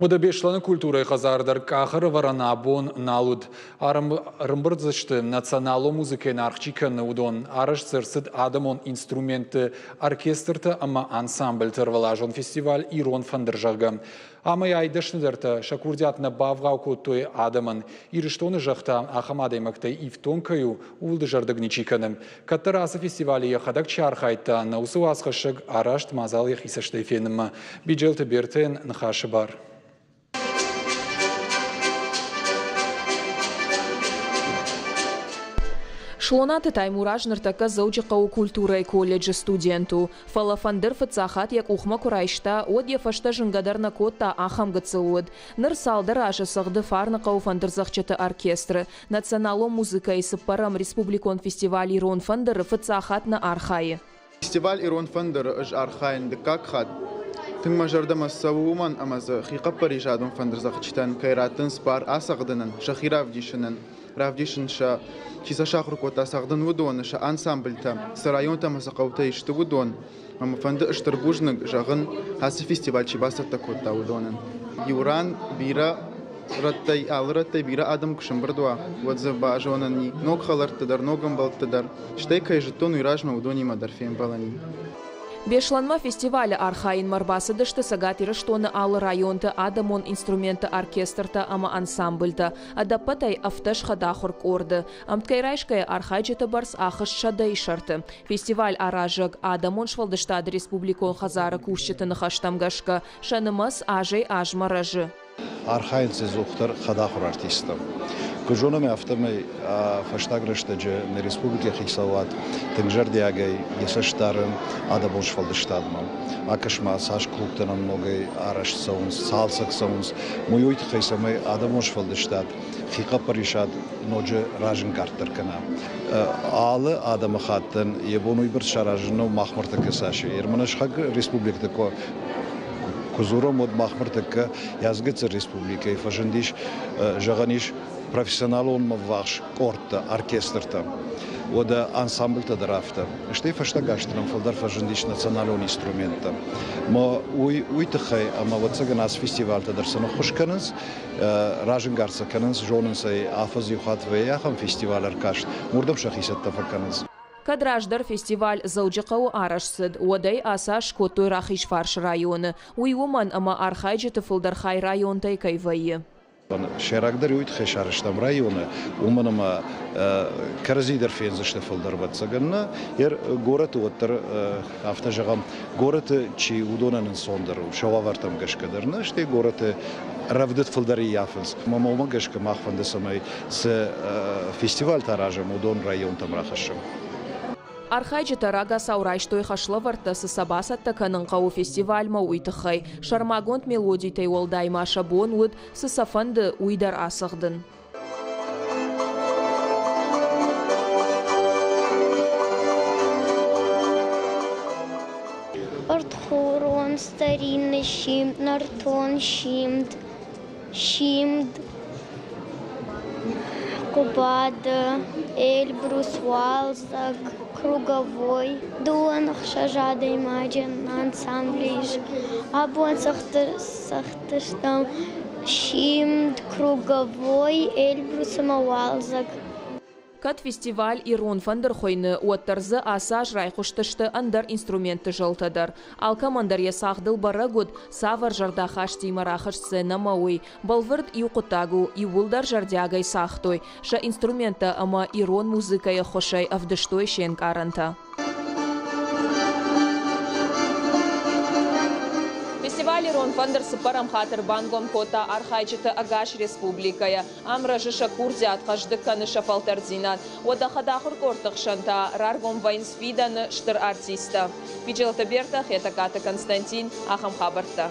Уӕдӕ Беслӕны культурӕйы хӕдзар дӕр къахы ӕрӕвӕрӕн абон нал уыд. Ӕрӕмбырд дзы сты, националон музыкӕйӕн аргъ чи кӕны, уыдон. Арӕзт дзы ӕрцыд адӕмон инструментты оркестртӕ ӕмӕ ансамбльты ӕрвылазон фестиваль «Ирон фӕндыр», зӕгъгӕ. Амӕй ай дӕсныдӕртӕ сӕ курдиат нӕ бавгъау кодтой адӕмӕн. Ирыстоны зӕхх та ахӕм адӕймӕгтӕй ифтонг кӕй у, ууыл дызӕрдыг ничи кӕны. Кӕддӕр ацы фестивалы йӕхӕдӕг чи архайдта, нӕ уыцы уацхӕссӕг арӕзт мадзал йӕхи цӕстӕй фенынмӕ. Биджелты Бертӕйӕн ныхасы бар. Слонаты Таймураз ныртӕккӕ Дзӕуджыхъӕуы культурӕйы колледжы студент у. Фӕлӕ фӕндыр фыццаг хатт йӕ къухмӕ куы райста, уӕд йӕ фӕстӕ зынгӕ дӕр нӕ кодта, ахӕм гыццыл уыд. Ныр цалдӕр азы цӕгъды Фарныхъӕуы фӕндырдзӕгъдджыты оркестры. Националон музыкӕйы цыппӕрӕм республикон фестиваль «Ирон фӕндыр»-ы фыццаг хатт нӕ архайы. Фестиваль «Ирон фӕндыр»-ы ӕз архайын дыккаг хатт. Тынг мӕ зӕрдӕмӕ цӕуы уымӕн, ӕмӕ дзы хихъӕппӕрисадон фӕндырдзӕгъдджытӕн кӕй раттынц бар ацӕгъдынӕн, сӕхи равдисынӕн, равдисын сӕ, чи сӕ сахуыр кодта цӕгъдын, уыдоны, сӕ ансамбльтӕ, цы районтӕ ӕмӕ цы хъӕутӕй сты, уыдон. Ӕмӕ фӕнды стыр бузныг зӕгъын, ацы фестиваль чи бацӕттӕ кодта, уыдонӕн. Иу ран бирӕ рӕттӕй, алы рӕттӕй бирӕ адӕм куы сӕмбырд уа, уӕд дзы базонӕн и ног хӕлӕртты дӕр, ног ӕмбӕлтты дӕр. Стӕй кӕй зыдтон, уый размӕ уыдонимӕ дӕр фембӕлӕн и. Беслӕнмӕ фестивалы архайынмӕ ӕрбацыдысты Цӕгат Ирыстоны алы районты адӕмон инструментты оркестртӕ ӕмӕ ансамбльтӕ, ӕдӕппӕтӕй 17 хӕдахуыр къорды. Ӕмткӕй райсгӕйӕ архайджыты бӕрц ахызт сӕдӕйы сӕрты. Фестиваль аразӕг Адӕмон сфӕлдыстады республикон хӕдзары кусджыты ныхӕстӕм гӕсгӕ, сӕ нымӕц азӕй-азмӕ рӕзы. Архайынц ӕдзухдӕр хӕдахуыр артисттӕ. Куыд зонӕм, афтӕмӕй фӕстаг рӕстӕджы нӕ республикӕйы хицауад тынг зӕрдиагӕй йӕ цӕст дары адӕмон сфӕлдыстадмӕ. Акӕс-ма, цас клубтӕ нӕм ногӕй арӕзт цӕуынц, цалцӕг цӕуынц. Уый тыххӕй, цӕмӕй адӕмон сфӕлдыстад, хихъӕппӕрисад ноджы разӕнгарддӕр кӕна. Алы адӕмыхаттӕн йӕ бон уыйбӕрц саразын нӕу мах ныртӕккӕ цас и. Ермӕн сыхаг республикӕты куы дзурӕм, уӕд мах ныртӕккӕ Язгыцы республикӕйы фӕзындис, зӕгъӕн ис, профессионалонмӕ ввахс къордтӕ, оркестртӕ. Уӕдӕ ансамбльтӕ дӕр афтӕ. Стӕй фӕстаг азты нӕм фылдӕр фӕзындис националон инструменттӕ. Мӕ уый, уый тыххӕй ӕмӕ ӕвӕццӕгӕн ацы фестивальтӕ дӕр сын ӕххуыс кӕнынц, разӕнгард сӕ кӕнынц, зонынц ӕй, афӕдз иу хатт вӕййы ахӕм фестиваль ӕркаст, уырдӕм сӕхи цӕттӕ фӕкӕнынц. Кӕд раздӕр фестиваль Дзӕуджыхъӕуы арӕзт цыд, уӕд ӕй ацы аз скодтой Рахизфарсы районы. Уый уымӕн, ӕмӕ архайджыты фылдӕр хай районтӕй кӕй вӕййы. Сӕйрагдӕр уый тыххӕй сарӕзтам районы, уымӕн ӕмӕ кӕрӕдзи дӕр фендзысты фылдӕр ӕвӕццӕгӕн нӕ. Горӕты уӕддӕр, афтӕ зӕгъӕм, горӕты чи уыдонӕн ӕнцондӕр у, сӕ уавӕртӕм гӕсгӕ дӕр нӕ, стӕй горӕты рӕвдыд фылдӕр ӕййафынц. Ӕмӕ уымӕ гӕсгӕ мах фӕнды, цӕмӕй цы фестивальтӕ аразӕм, уыдон районтӕм рахӕссӕм. Архайджытӕ рагацау райстой хӕслӕвӕрдтӕ, цы сӕ бацӕттӕ кӕнын хъӕуы фестивальмӕ, уый тыххӕй. Сӕрмагонд мелодитӕй уӕлдай ма сӕ бон уыд, цы сӕ фӕнды, уый дӕр ацӕгъдын. Ӕртхурон, старинный симд, нӕртон симд, симд, Хъуыбады, Эльбрус, Уалдзӕг, Круговой. Дыууӕ ӕхсӕз адӕймаджы ансамблы ис. Абон цӕгъдтыстӕм Симд, Круговой, Эльбрус ӕмӕ Уалдзӕг. Кӕд фестиваль «Ирон фӕндыр» хуыйны, уӕддӕр дзы ацы аз райхъуыстысты ӕндӕр инструментты зӕлтӕ дӕр. Алкӕмӕн дӕр йӕ цагъдыл бӕрӕг уыд, цавӕр зӕрдахастимӕ рахызт сценӕмӕ, уый. Бӕлвырд иу хъуыддаг у, иууылдӕр зӕрдиагӕй цагътой сӕ инструменттӕ ӕмӕ ирон музыкӕйы ӕххуысӕй ӕвдыстой се нкъарӕнтӕ. Фестиваль «Ирон фӕндыр» цыппӕрӕм хатт ӕрбангом кодта архайджыты ӕгас республикӕйӕ. Ам рӕзы сӕ курдиат, хъӕздыг кӕны сӕ фӕлтӕрддзинад. Уӕдӕ хӕдахуыр къордты хсӕн та раргом вӕййынц фидӕны стыр артисттӕ. Биджелты Бертӕ, Хетӕгкаты Константин, ахӕм хабӕрттӕ.